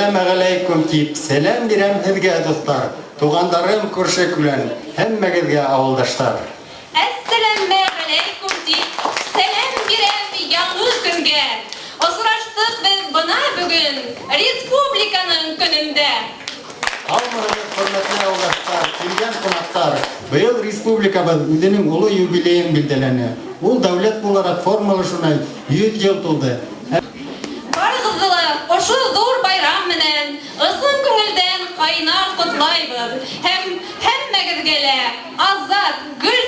Әссәләмәғәләйкүм дип сәләм бирәм һеҙгә, дуҫтар, туғандарым, күрше-күлән, һәммәгеҙгә, ауылдаштар. Әссәләмәғәләйкүм дип сәләм бирәм яңы көнгә. Осраштыҡ беҙ бына бөгөн Республиканың көнөндә. Һаумыһығыҙ, хөрмәтле ауылдаштар, килгән ҡунаҡтар! Быйыл республикабыҙ үҙенең оло юбилейын билдәләне. Ул дәүләт булараҡ формалашыуына 100 йыл тулды. Барығыҙҙы ла ошо ҙур байрам менән ысын күңелдән ҡайнар ҡотлайбыҙ һәм һәммәгеҙгә лә азат, гөл